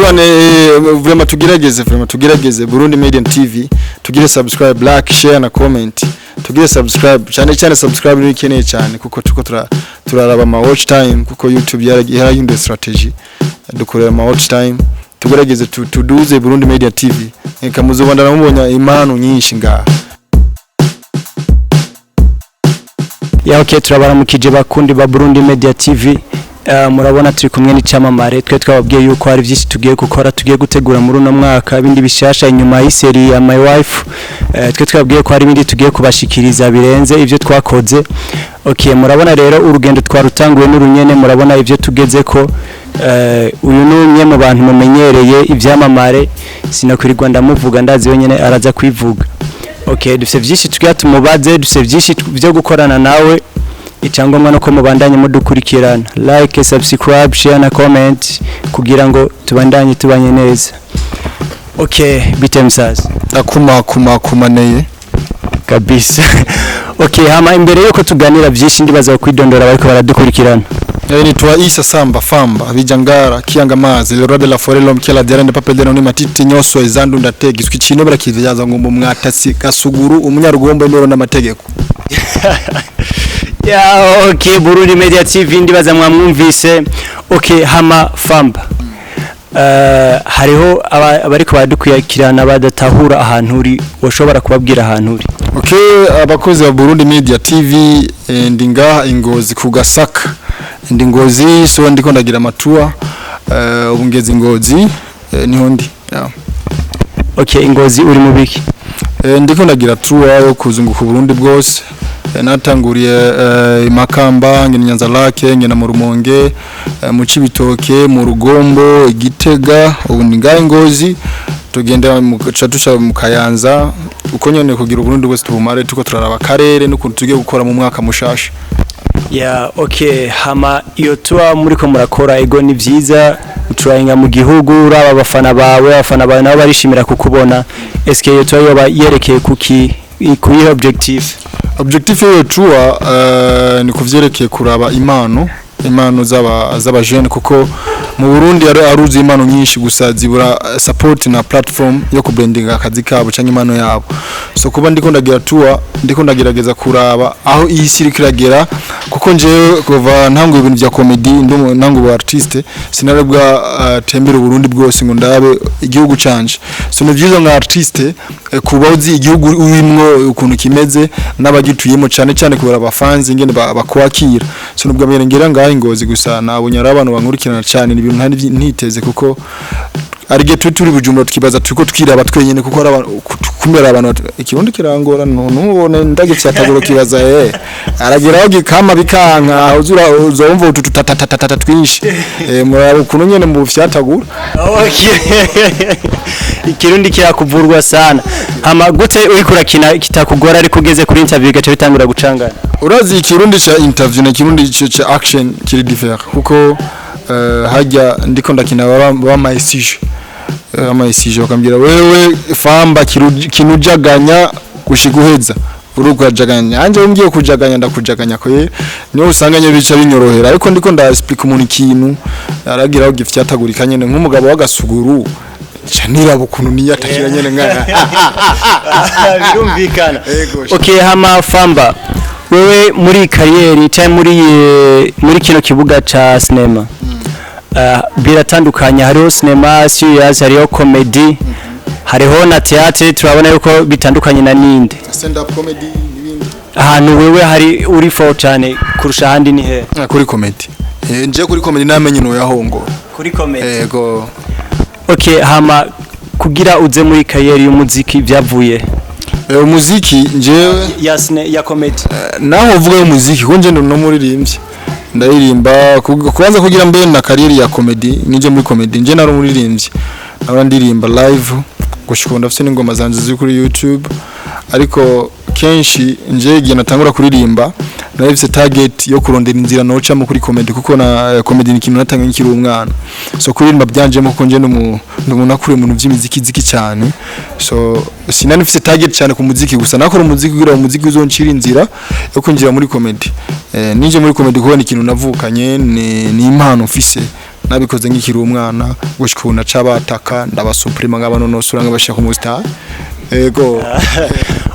Ebane, vraiment tugerageze, vraiment tugerageze. Burundi Media TV, tugire subscribe, like, share na comment. Tugire subscribe cyane cyane, subscribe ni ikeneye cyane kuko tuko turaraba ama watch time, kuko YouTube yarahinduye strategy, dukorera ama watch time. Tugerageze tuduze Burundi Media TV. Eka muzobandana mubonye impano nyinshi ngaha. Ya, okay, turabaramukije bakundi ba Burundi Media TV. Murabona turi kumwe n'icyamamare. Twe twababwiye yuko hari byinshi tugiye gukora, tugiye gutegura muri uno mwaka, ibindi bishasha inyuma y'iseri ya My Wife. Twe twababwiye ko hari ibindi tugiye kubashikiriza birenze ibyo twakoze. Okay, murabona rero urugendo twarutanguye n'urunyene, murabona ibyo tugeze ko. Uyu ni umwe mu bantu mumenyereye, ibyamamare, sinakwirirwa ndamuvuga, ndazi wenyine araza kwivuga. Okay, dufite byinshi tugira tumubaze, dufite byinshi byo gukorana nawe. Icyangombwa nuko mubandanye mudukurikirana, like, subscribe, share na comment kugira ngo tubandanye tubanye neza. Okay, bite msaza? Akuma kuma kumaneye. Kabisa. Okay, hama imbere yuko tuganira byinshi, ndibaza kwidondora bariko baradukurikirana. Nitwa Isa Samba Famba Vijangara Kianga Mazi, le roi de la forêt, l'homme qui a la diarrhée de papel de noni matiti nyoso izandu ndatega iswi chino barakivyaza ngo mu mwatasi gasuguru umunyarugombo indoro n'amategeko. Ya, okay, Burundi Media TV, ndibaza mwamwumvise. Okay, hama Famba, hariho abariko baradukurikirana badatahura ahantu uri, washobora kubabwira ahantu uri? Okay, abakozi ba Burundi Media TV, ndi ngaha Ingozi ku Gasaka. Ndi Ngozi, so ndiko ndagira ama tour. Ubu ngeze Ngozi, niho ndi. Yeah. Okay, Ingozi uri mu biki? Ndiko ndagira tour yo kuzunguka Burundi bwose. Natanguriye Makamba, ngena Nyanza Lake, ngena mu Rumonge, mu Cibitoke, mu Rugombo, Igitega, ubu ndi ngaha Ngozi. Tugenda mu ca tuca mu Kayanza, uko nyene kugira Uburundi bwose tubumare, tuko turaraba akarere n'ukuntu tugiye gukora mu mwaka mushasha. Ya, okay, hama iyo tour muriko murakora, ego ni vyiza uturayinga mu gihugu, uraba abafana bawe, abafana bawe nabo barishimira kukubona. Eske iyo tour yoba yerekeye kuki, kuyihe objectif? Objectif y'iyo tour ni kuvyerekeye kuraba impano z'aba jeune, kuko mu Burundi hari aruzi impano nyinshi, gusa zibura support na platform yo kubrandinga akazi kabo canke impano yabo. So kuba ndiko ndagira tour, ndiko ndagerageza kuraba aho iyi si iriko iragera, kuko njewe kuva ntanguye ibintu vya comedy, ntanguye ubu artiste, sinarabwa tembera Uburundi bwose ngo ndabe igihugu canje. So ni vyiza nka artiste kuba uzi igihugu urimwo ukuntu kimeze n'abagituyemo, cyane cyane kubera abafanzi ingene bakwakira. So nubwo mbere ngira ngaho Ingozi gusa nabonye ari abantu bankurikirana cyane, ni ibintu ntari ntiteze, kuko ari gihe turi Bujumbura tukibaza turiko twiraba twenyene, kuko ari abantu kumera abantu ikirundi kirangora ntubone ndagifyatagura kibaza arageraho gikama bikanka uzura uzumva utu tatatatata twinshi, muraba ukuntu nyene mu fyatagura. Okay. Ikirundi kirakuvurwa sana. Hama gute uriko urakina kitakugora, ariko ugeze kuri interview gace bitangura gucangana? Urazi ikirundi cha interview na ikirundi cha action kiri different, kuko hajya ndiko ndakina bamaye sujet, bamaye sujet bakambwira: "Wewe Famba, kinujaganya gushika uheza uri kujaganya." Anje ngiye kujaganya, ndakujaganya ko niyo usanganye bica binyorohera, ariko ndiko nda explique umuntu ikintu aragira aho gifyatagurika nyene nk'umugabo w'agasuguru canira ukuntu niyatakira nyene nka Birumvikana. Ego. Okay, hama Famba, wewe muri carrière cyangwa muri kino kibuga ca cinema, biratandukanye: hariho cinema serious, hariho comedy, hariho na theatre. Turabona yuko bitandukanye na ninde stand up comedy n'ibindi. Ahantu wewe hari uri fort cyane kurusha ahandi ni he? Ah, kuri comedy. Nje kuri comedy namenye no yahongo. Kuri comedy. Ego. Okay, hama kugira uze muri carrière y'umuziki byavuye? Umuziki njewe Ya ya comedy. Naho uvuga umuziki ko nje no muririmbyi ndaririmba. Kubanza kugira mbe na carrière ya comedy, nije muri comedy, nje nari umuririmbyi, nahora ndirimba live gushika ubu, ndafite n'ingoma zanje ziri kuri YouTube. Ariko kenshi nje igihe natangura kuririmba nari mfise target yo kurondera inzira nocamo kuri comedy, kuko na comedy ni ikintu natangiye nkiri umwana. So kuririmba byanjemo kuko nje n'umuntu akuriye mu bintu by'imiziki ziki cyane. So sinari mfise target cyane ku muziki, gusa nakora umuziki kugira ngo umuziki uzoncira inzira yo kwinjira muri comedy. Ninje muri comedy kubona ikintu navukanye, ni impano mfise. Nabikoze nkikiri umwana gushika ubu naca bataka ndabasuprima, nkabanonosora, nkabashira ku mustar. Ego.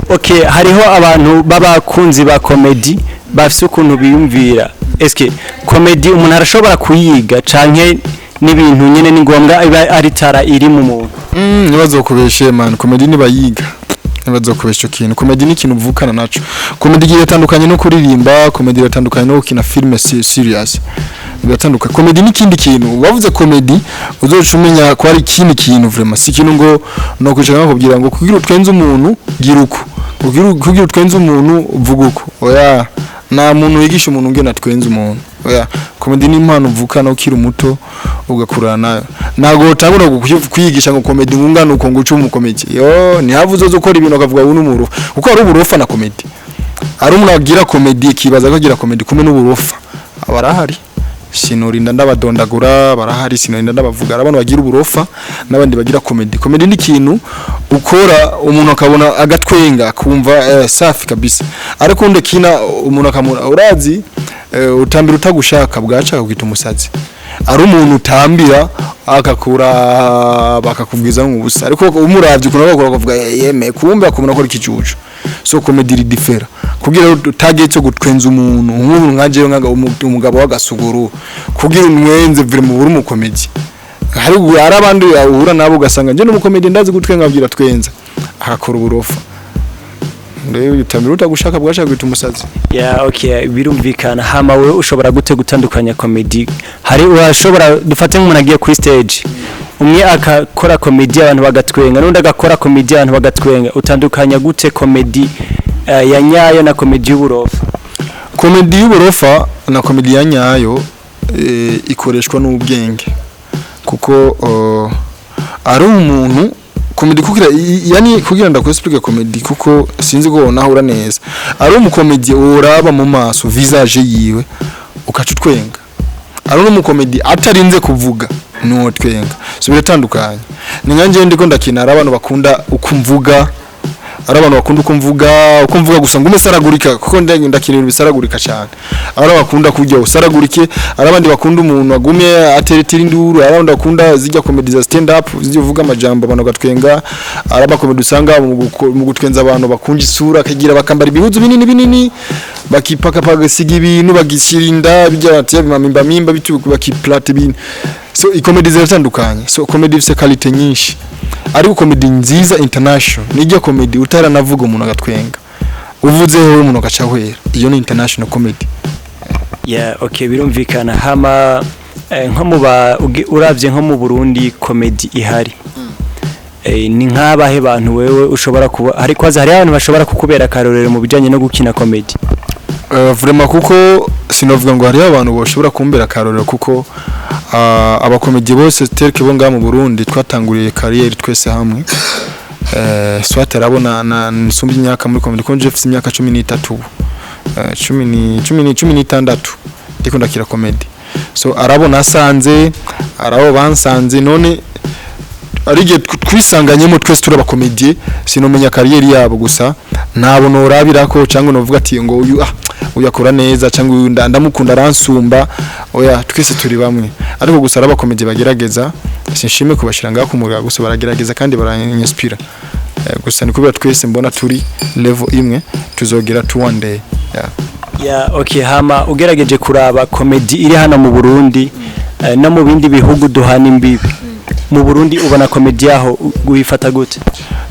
Okay, hariho abantu b'abakunzi ba comedy bafise ukuntu biyumvira. Eske comedy umuntu arashobora kuyiga, canke n'ibintu nyene ni ngombwa iba ari talent iri mu muntu? Ntibazokubeshe man, comedy nibayiga, ntibazokubesha ico kintu. Comedy ni ikintu uvukana naco. Comedy iratandukanye no kuririmba, comedy iratandukanye no gukina film serious, biratandukanye. Comedy ni ikindi kintu. Bavuze comedy uzoca umenya ko ari ikindi kintu vraiment. Si ikintu ngo no kwicara bakubwira ngo kugira utwenze umuntu gira uko, kugira utwenze umuntu uvuga uko. Oya, nta muntu wigisha umuntu ngena atwenze umuntu, oya. Comedy ni impano uvukana ukiri muto, ugakurana nayo. Ntabwo utangura kwigisha ngo comedy ngungana uko ngo uce umukomedi. Yo ntihavu uzoza ukora ibintu ukavuga ubu n'umurufa, kuko hari uburofa na comedy. Hari umuntu agira comedy akibaza ko agira comedy kumwe n'uburofa. Barahari, sinorinda ndabadondagura, barahari, sinorinda ndabavuga. Hari abantu bagira uburofa n'abandi bagira comedy. Comedy ni ikintu ukora umuntu akabona agatwenga, akumva safi kabisa. Ariko undi kina umuntu akamura urazi utambira utagushaka bwaca akakwita umusazi. Ari umuntu utambira akakura bakakubwiza nk'ubusa, ariko umuravye ukuntu bakora bakavuga yeme kumbe akumuna akora ikijuju. So comedy iri different kugira target yo gutwenza umuntu nk'ubu nka jewe, nkaga umugabo w'agasuguru, kugira unwenze vraiment buri mu comedy. Hari abandi uhura nabo ugasanga nje n'umukomedi ndazi gutwenga, abwira twenza akakora uburofa. Rero utambira utagushaka bwashaka kwita umusazi. Yeah, okay, birumvikana. Hama wewe ushobora gute gutandukanya comedy? Hari urashobora, dufate nk'umuntu agiye kuri stage, umwe akakora comedy abantu bagatwenga, n'undi agakora comedy abantu bagatwenga. Utandukanya gute comedy ya nyayo na comedy y'uburofa? Comedy y'uburofa na comedy ya nyayo ikoreshwa n'ubwenge, kuko ari umuntu comedy kugira yani kugira ndakwexplique comedy, kuko sinzi ko nahura neza. Ari umukomedi uraba mu maso, visage yiwe, ukaca utwenga. Ari n'umukomedi atarinze kuvuga nuwo twenga. So biratandukanye. Ni nka ndiko ndakina, ari abantu bakunda uko mvuga, ari abantu bakunda uko mvuga gusa ngume saragurika, kuko ndakina ibintu bisaragurika cyane. Ari abakunda kurya usaragurike, ari abandi bakunda umuntu agumye ateretira induru, ari abandi bakunda zijya comedy za stand up zijya uvuga amajambo abantu gatwenga. Ari abakomedi usanga mu gutwenza abantu bakunja isura, akagira bakambara ibihuzu binini binini, bakipaka bagasiga ibintu, bagishyira inda bijya batiya bimamimba mimba bitu, bakiplata ibintu. So ikomedi ziratandukanye. So comedy ifite qualité nyinshi, ariko comedy nziza international nijya comedy utaranavuga umuntu agatwenga, uvuzeho umuntu agaca ahwera. Iyo ni international comedy. Yeah, okay, birumvikana. Hama nko mu ba uravye nko mu Burundi comedy ihari, ni nk'abahe bantu wewe ushobora kuba hari kwaza hari abantu bashobora kukubera akarorero mu bijanye no gukina comedy? Vraiment, kuko sinovuga ngo hariho abantu bashobora kumbera akarorero, kuko abakomedi bose terke bo ngaha mu Burundi twatanguriye carrière twese hamwe. Soit arabona na nsumba imyaka muri comedy, ko nje mfise imyaka 13 ubu, cumi ni cumi ni 16 ndiko ndakira comedy. So arabona asanze arabo bansanze none ari igihe twisanganyemo twese turi abakomediye. Sinomenya carrière yabo gusa, ntabwo norabirako cyangwa novuga ati ngo uyu uyu akora neza cyangwa uyu ndamukunda aransumba. Oya, twese turi bamwe. Ariko gusa ari abakomediye bagerageza, sinshime kubashira ngaho ku mugabo, gusa baragerageza kandi baranyinspira. Gusa ni kubera twese mbona turi level imwe, tuzogera to one day, yeah. Yeah, okay. Hama ugerageje kuraba comedy iri hano mu Burundi no mu bindi bihugu duhana imbibi, mu Burundi ubona comedy yaho uyifata gute?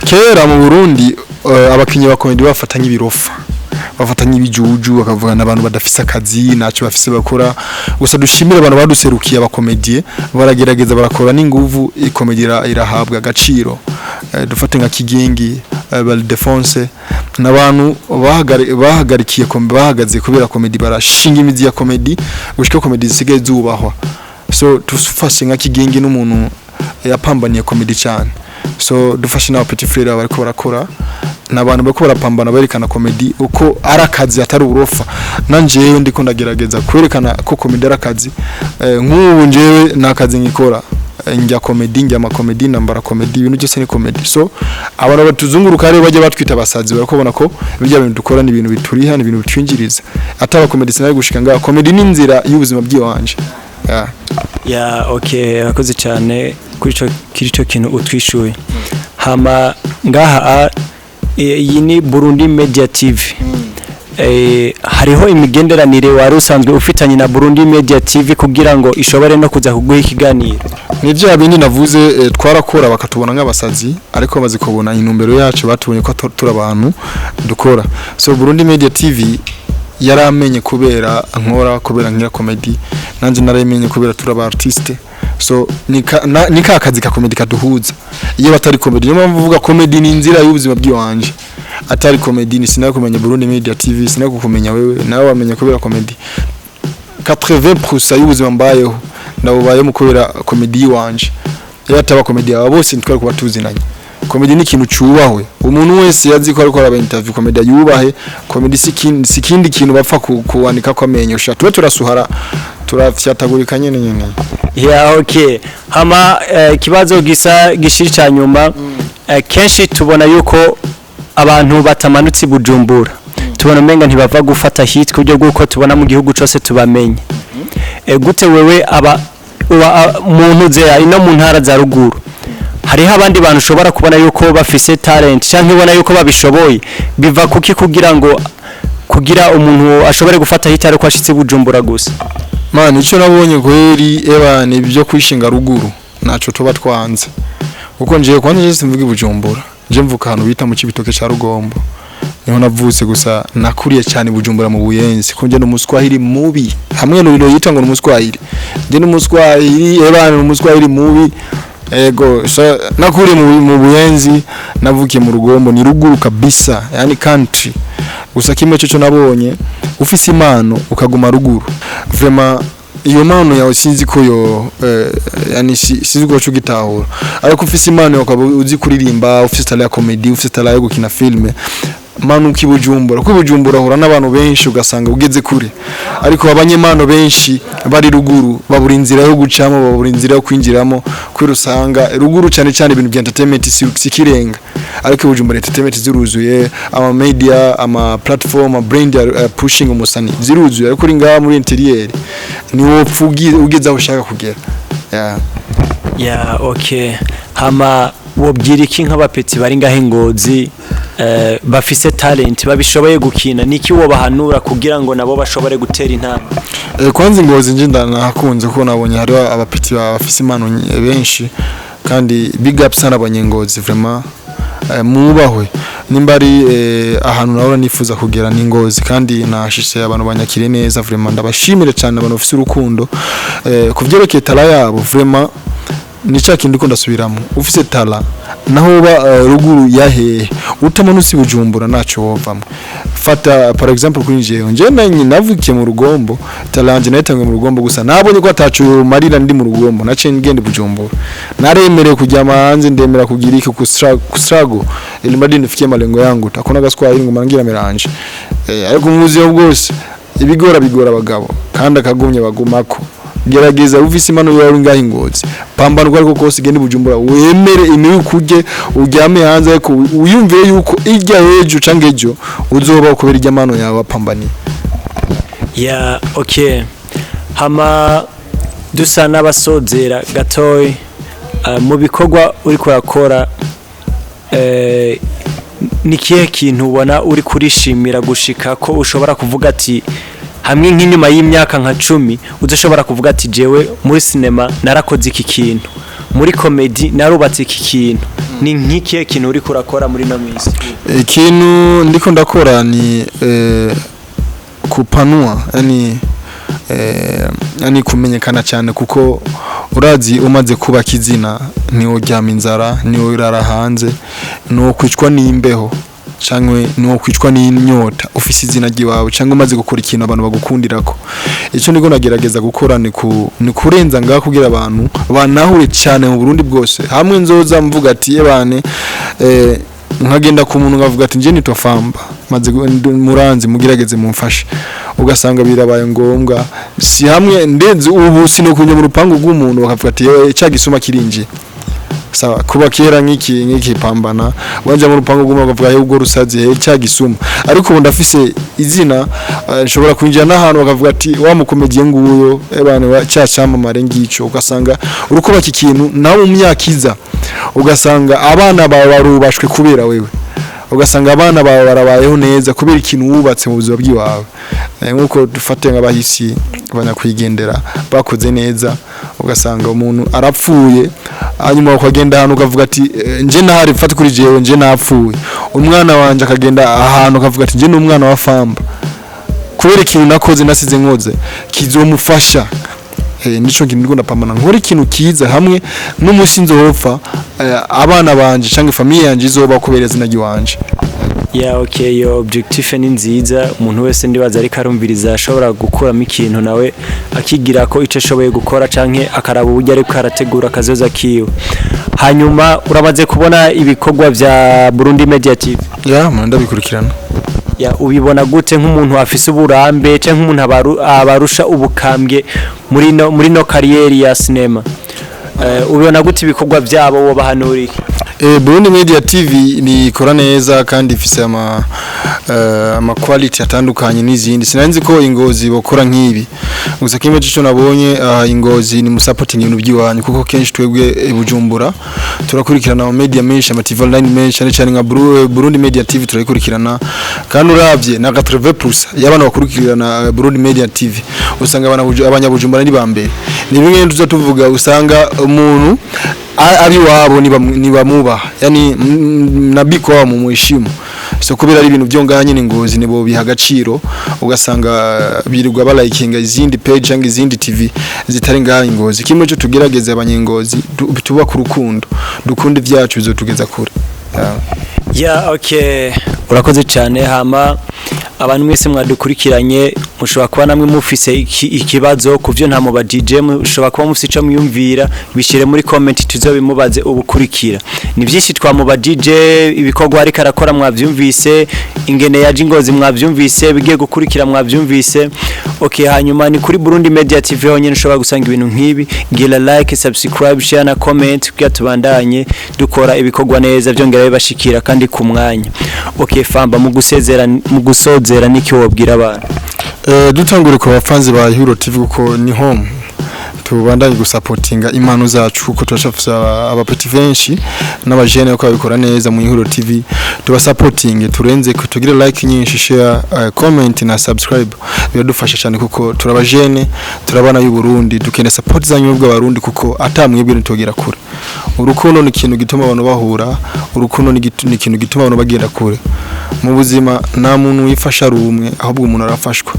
Kera mu Burundi abakinyi ba comedy bafata nk'ibirofa, bafata nk'ibijuju, bakavuga n'abantu badafise akazi, ntacyo bafise bakora. Gusa dushimire abantu baduserukiye, abakomediye baragerageza, barakora n'inguvu, ikomedi irahabwa agaciro. Dufate nka Kigingi, Baldefonse, n'abantu bahagarikiye bahagaze kubera comedy, barashinga imizi ya comedy gushika comedy zisigaye zubahwa. So dufashe nka Kigingi n'umuntu yapambaniye comedy cyane. So dufashe n'aba petit frère bariko barakora, n'abantu bariko barapambana berekana comedy uko ari akazi atari uburofa. Nanjewe ndiko ndagerageza kwerekana ko comedy ari akazi. Nk'ubu njewe ni akazi nkikora. Njya comedy, njya ama comedy, nambara comedy, ibintu byose ni comedy. So abantu batuzunguruka rero bajya batwita abasazi, barakobona ko bijya bintu dukora ni ibintu bituriha, ni ibintu bitwinjiriza. Ataba comedy sinari gushika ngaha. Comedy ni inzira y'ubuzima bw'iwanje, yeah. Ya, okay, urakoze cyane kuri ico kintu utwishuye. Hama ngaha iyi ni Burundi Media TV. Hariho imigenderanire wari usanzwe ufitanye na Burundi Media TV kugira ngo ishobore no kuza kuguha ikiganiro? Ni bya bindi navuze, twarakora bakatubona nk'abasazi, ariko bamaze kubona intumbero yacu, batubonye ko turi abantu dukora. So Burundi Media TV yaramenye kubera nkora, kubera nkira comedy, nanje naramenye kubera turi aba artiste. So ni ka kazi ka comedy kaduhuza. Iyo batari comedy, niyo mpamvu uvuga comedy ni inzira y'ubuzima bw'iwanje. Atari comedy ni sinakumenya Burundi Media TV, sinakukumenya wewe, nawe wamenye kubera comedy. 80% y'ubuzima mbayeho ndabubayemo kubera comedy yiwanje. Iyo ataba comedy, aba bose ntitwari kuba tuzinanye. Comedy ni ikintu cubahwe, umuntu wese yazi ko ariko araba interview comedy yubahe. Comedy si ikindi kintu bapfa kuwandika ko amenyo sha tube turasuhara, turafyatagurika nyene nyene. Ya, okay. Hama ikibazo gisa gishiri ca nyuma, kenshi tubona yuko abantu batamanutse i Bujumbura, tubona umenga ntibava gufata hit ku buryo bw'uko tubona mu gihugu cose tubamenye. Gute wewe aba uba muntu ze ino mu ntara za ruguru, hariho abandi bantu ushobora kubona yuko bafise talent canke ubona yuko babishoboye, biva kuki kugira ngo kugira umuntu ashobore gufata hit ariko ashitse i Bujumbura gusa? Man, icyo nabonye kweri, eba ni ibyo kwishinga ruguru naco tuba twanze, kuko njewe kwanza je simvuga i Bujumbura, je mvuka ahantu bita mu Cibitoke ca Rugombo, niho navutse. Gusa nakuriye cyane i Bujumbura mu Buyenzi, ko nje n'umuswahili mubi hamwe n'ibintu yita ngo n'umuswahili. Nje n'umuswahili, eba ni umuswahili mubi. Ego, so nakuriye mu Buyenzi, navukiye mu Rugombo, ni ruguru kabisa, yani country. Gusa kimwe cyo nabonye, ufise impano ukaguma ruguru, vraiment iyo mpano yawe sinzi ko yo yani sinzi ko ugitahura. Ariko ufise impano yawe, ukaba uzi kuririmba, ufise talent ya comedy, ufise talent yo gukina filme, manuka i Bujumbura, kuko i Bujumbura uhura n'abantu benshi ugasanga ugeze kure. Ariko abanyempano benshi bari ruguru babura inzira yo gucamo, babura inzira yo kwinjiramo, kubera usanga ruguru cyane cyane ibintu bya entertainment si kirenga. Ariko i Bujumbura entertainment ziruzuye, ama media, ama platform, ama brand ya pushing umusani ziruzuye. Ariko uri ngaha muri interieur ni wopfa ugeze aho ushaka kugera, yeah. Ya, okay. Hama wobwira iki nk'abapetits bari ngaho i Ngozi, bafise talent, babishoboye gukina? Niki wobahanura kugira ngo nabo bashobore gutera intambwe? Kwanza Ingozi nje ndanahakunze, kuko nabonye hariho abapetits bafise impano benshi. Kandi big up sana abanyengozi, vraiment, mubahwe. Nimba ari ahantu nahora nifuza kugera ni Ngozi, kandi nashise abantu banyakire neza. Vraiment ndabashimire cyane, abantu bafise urukundo. Ku vyerekeye talent yabo, vraiment ni cya kindi ko ndasubiramo: ufise talent, naho uba ruguru ya hehe, utamanutse i Bujumbura naco wovamwo. Fata par exemple kuri jewe, nje nanyi navukiye mu Rugombo, talent yanje nayitangiye mu Rugombo. Gusa nabonye ko ataco marira ndi mu Rugombo, naciye ngenda i Bujumbura. Naremerewe kujya hanze, ndemera kugira iki, kustruggle ili mradi nifikie malengo yangu. Takuna gaswahili ngo mangira miranje, ariko mu bwose ibigora bigora abagabo, kandi akagumye bagumako. Gerageza, ufise impano yawe ngaho i Ngozi, pambana uko ariko kose, genda i Bujumbura, wemere imibi kurye, uryame hanze, ariko wiyumvire yuko irya ejo canke ejo uzoba kubera irya mpano yawe wapambaniye. Ya, okay. Hama dusa n'abasozera gatoyi, mu bikorwa uriko urakora, ni kihe kintu ubona uri kurishimira gushika ko ushobora kuvuga ati hamwe nk'inyuma y'imyaka nka 10 uzoshobora kuvuga ati jewe muri sinema narakoze iki kintu, muri comedy narubatse iki kintu? Ni nk'ikihe kintu uriko urakora muri no minsi? Ikintu ndiko ndakora ni kupanua, yani kumenyekana cyane, kuko urazi umaze kubaka izina ntiworyama inzara, ntiworara hanze, ntiwokwicwa n'imbeho cyangwa ntiwokwicwa n'inyota ufise izina ry'iwawe, cyangwa umaze gukora ikintu abantu bagukundirako. Icyo niko nagerageza gukora ni kurenza ngaho kugira abantu banahure cyane mu Burundi bwose, hamwe nzoza mvuga ati ebane, nkagenda ku muntu nkavuga ati nje nitwa Famba, maze muranzi, mugerageze mumfashe, ugasanga birabaye ngombwa. Si hamwe ndenze ubu sino kunya mu rupangu rw'umuntu bakavuga ati yewe cya gisuma kirinjiye. Sawa, kuba kera nk'iki pambana wanja mu rupango guma bakavuga he ubwo rusazi, he cya gisuma, ariko ubu ndafise izina, nshobora kwinjira n'ahantu bakavuga ati wa mukomediye nguyo, ebana wa cya cyamamare ngico. Ugasanga urukubaka ikintu nawe mu myaka iza, ugasanga abana bawe barubashwe kubera wewe, ugasanga abana bawe barabayeho neza kubera ikintu wubatse mu buzima bw'iwawe. Nkuko dufate nk'abahisi banyakwigendera bakoze neza, ugasanga umuntu arapfuye, hanyuma ukagenda ahantu ukavuga ati nje nahari mfate kuri jewe, nje napfuye, umwana wanje akagenda ahantu akavuga ati nje ni umwana wa Famba kubera ikintu nakoze nasize nkoze kizomufasha. Nico kintu ndiko ndapambana, nkora ikintu kiza hamwe n'umunsi nzopfa, abana banje cyangwa famille yanje izoba kubera izina ry'iwanje. Yeah, okay, iyo objectif ni nziza. Umuntu wese ndibaza ariko arumviriza ashobora gukuramo ikintu, nawe akigira ko ico ashoboye gukora canke akaraba uburyo ariko arategura akazoza kiwe. Hanyuma uramaze kubona ibikorwa vya Burundi Media TV? Ya, ndabikurikirana. Ya, ubibona gute nk'umuntu afise uburambe canke nk'umuntu abarusha ubukambwe muri no carrière ya cinema? Ubibona gute ibikorwa vyabo? Wobahanura iki? Burundi Media TV nikora neza kandi ifise ama quality atandukanye n'izindi. Sinanzi ko ingozi bokora nk'ibi. Gusa kimwe cyo nabonye, ingozi ni mu supporting ibintu by'iwanyu, kuko kenshi twebwe i Bujumbura turakurikirana ama media menshi, ama TV online menshi, cyane cyane nka Burundi Media TV turayikurikirana. Kandi uravye na 80% y'abana bakurikirana Burundi Media TV, usanga abanyabujumbura ni bambere. Ni bimwe tuza tuvuga, usanga umuntu abi wabo nibamubaha, yani nabiko wabo mumuheshimu. So kubera ari ibintu byo ngaha nyine ngozi nibo biha agaciro, ugasanga birirwa balayikinga izindi page cyangwa izindi TV zitari ngaha ingozi. Kimwe cyo tugerageze abanyengozi tuba ku rukundo, dukunda ibyacu, bizotugeza kure. Yeah. Yeah, okay. Urakoze cyane. Hama abantu mwese mwadukurikiranye, mushobora kuba namwe mufise ikibazo ku byo ntamubajije, mushobora kuba mufise ico mwiyumvira, bishire muri comment tuzobimubaze ubukurikira. Ni byinshi twamubajije: ibikorwa ariko arakora mwavyumvise, ingene yaje ingozi mwavyumvise, bigiye gukurikira mwavyumvise. Okay, hanyuma ni kuri Burundi Media TV honyine ushobora gusanga ibintu nk'ibi. Gira like, subscribe, share na comment kugira tubandanye dukora ibikorwa neza byongera bibashikira kandi ku mwanya. Okay, Famba, mu gusezera, mu gusozera, niki wobwira abantu? Dutangure ku bafanzi ba Hero TV, kuko ni home. Tubandanye gusapotinga impano zacu, kuko turashafise abapeti benshi n'abajene ko babikora neza mu Hero TV. Tubasapotinge, turenze tugire like nyinshi, share, comment na subscribe, biradufasha cyane kuko turabajene, turabana y'u Burundi, dukeneye support zanyu bw'abarundi, kuko atamwebwe ntitogera kure. Urukundo ni ikintu gituma abantu bahura, urukundo ni ikintu gituma abantu bagenda kure mu buzima. Nta muntu wifasha ari umwe, ahubwo umuntu arafashwa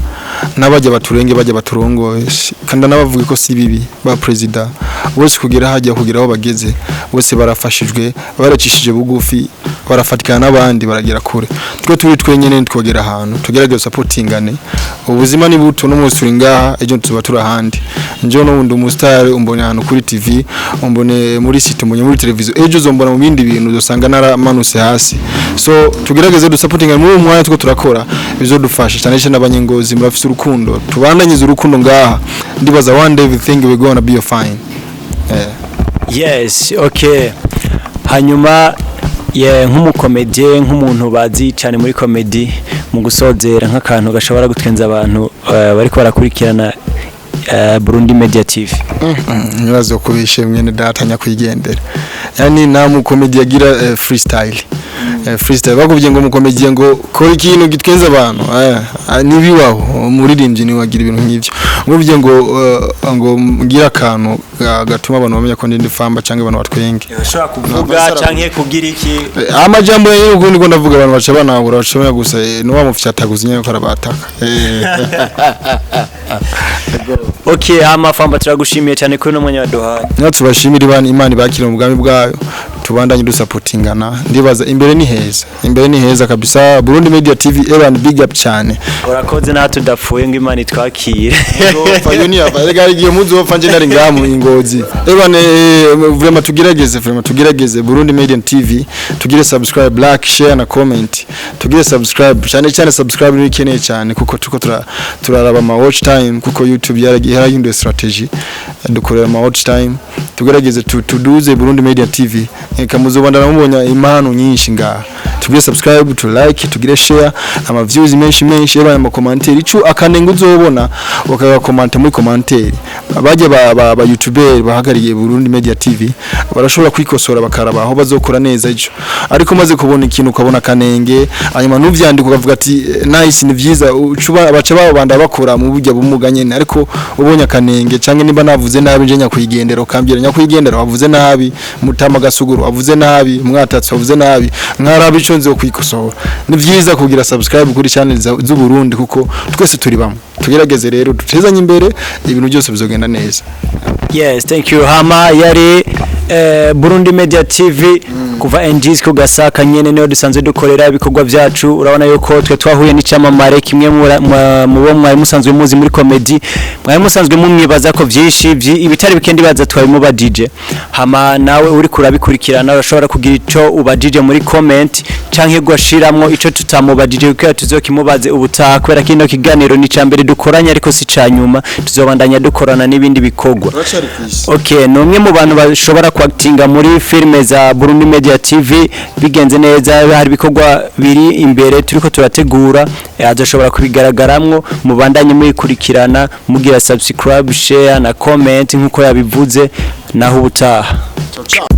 n'abajya baturenge, bajya baturongoye, kandi n'abavuga ko si bibi ba president bose kugera hajya, kugera aho bageze bose barafashijwe, baracishije bugufi, barafatikana n'abandi, baragera kure. Twe turi twenyene twogera ahantu? Tugerageze supportingane. Ubuzima ni buto, no munsi turi ngaha, ejo tuba turi ahandi. Nje no ndi umustar, umbone ahantu kuri TV, umbone muri site, umbone muri televiziyo, ejo uzombona mu bindi bintu, uzosanga naramanutse hasi. So tugerageze dusapotingane muri uwo mwanya two turakora, bizodufasha cyane cyane. Abanyengozi murafise urukundo, tubandanyize urukundo ngaha. Ndibaza one day everything we gonna be fine. Yes, okay. Hanyuma ye nk'umukomedie, nk'umuntu bazi cyane muri comedy, mu gusozera, nk'akantu gashobora gutwenza abantu bariko barakurikirana Burundi Media TV. Ntibazo kubishe mwene data nyakwigendera, yani nta mukomedi agira freestyle. Freestyle bakubwiye ngo mukomedi ngo kora ikintu gitwenza abantu, nibiwaho. Umuririmbyi ni wagira ibintu nk'ivyo, ngubwiye ngo ngira akantu gatuma abantu bamenya ko ndi Famba cyangwa abantu batwenge. Ushobora kuvuga canke kugira iki? Amajambo yewe ukundi ko ndavuga, abantu baca banahura, baca bamenya gusa nuwa mufyataguza nyene ko arabataka. Okay, hama Famba, turagushimiye cyane kuri uno mwanya waduhaye. Niyo tubashimira, Imana, Imana ibakire mu bwami bwayo. Tubandanye dusapotingana. Ndibaza imbere ni heza, imbere ni heza kabisa. Burundi Media TV, ewan, big up cyane. Urakoze. Natwe tudapfuye ngo Imana itwakire. Muzopfa, iyo ni yava rega igihe muzopfa nje nari ngaha mu Ingozi. Ewan, vraiment tugerageze, vraiment tugerageze. Burundi Media TV, tugire subscribe, like, share na comment. Tugire subscribe cyane cyane, subscribe ni ikeneye cyane kuko tuko turaraba ama watch time, kuko YouTube yarahinduye strategy, dukorera ama watch time. Tugerageze tuduze Burundi Media TV. Eka muzobandana mubonye impano nyinshi ngaha. Tugire subscribe, to like, tugire share, ama views menshi menshi, yaba ama commentaire, ico akanenga uzobona bakaga muri commentaire. Bajye ba YouTuber bahagariye Burundi Media TV barashobora kwikosora, bakaraba aho bazokora neza ico. Ariko maze kubona ikintu, ukabona kanenge, hanyuma nuvyandika ukavuga ati: "Nice, ni vyiza." Ucuba baca babanda bakora mu buryo bumuga nyene. Ariko ubonye akanenge canke nimba navuze nabi, nje nyakwigendera, ukambwira: "Nyakwigendera, wavuze nabi, mutama gasuguru wavuze nabi, mwatatsi wavuze nabi," nkaraba ico nzo kwikosora. Ni vyiza kugira subscribe kuri channel z'u Burundi kuko twese turi bamwe. Tugerageze rero dutezanye imbere, ibintu byose bizogenda neza. Yes, thank you. Hama yari Burundi Media TV kuva NGs ku Gasaka nyene, niho dusanzwe dukorera ibikorwa byacu. Urabona yuko twe twahuye n'icyamamare kimwe mu bo mwari musanzwe muzi muri comedy, mwari musanzwe mumwibaza ko vyinshi ibitari bikendi baza twabimubajije. Hama nawe uri kurabikurikirana urashobora kugira ico ubajije muri comment canke gushiramwo ico tutamubajije kuko tuzokimubaze ubutaha, kubera kino kiganiro ni cambere dukoranye ariko si ca nyuma, tuzobandanya dukorana n'ibindi bikorwa. Turacari kwisi. Okay, ni umwe mu bantu bashobora kwakitinga muri filime za Burundi Media TV. Bigenze neza, hari ibikorwa biri imbere turiko turategura, azoshobora kubigaragaramwo. Mubandanye muyikurikirana, mugira subscribe, share na comment nkuko yabivuze. Naho ubutaha. Ciao ciao.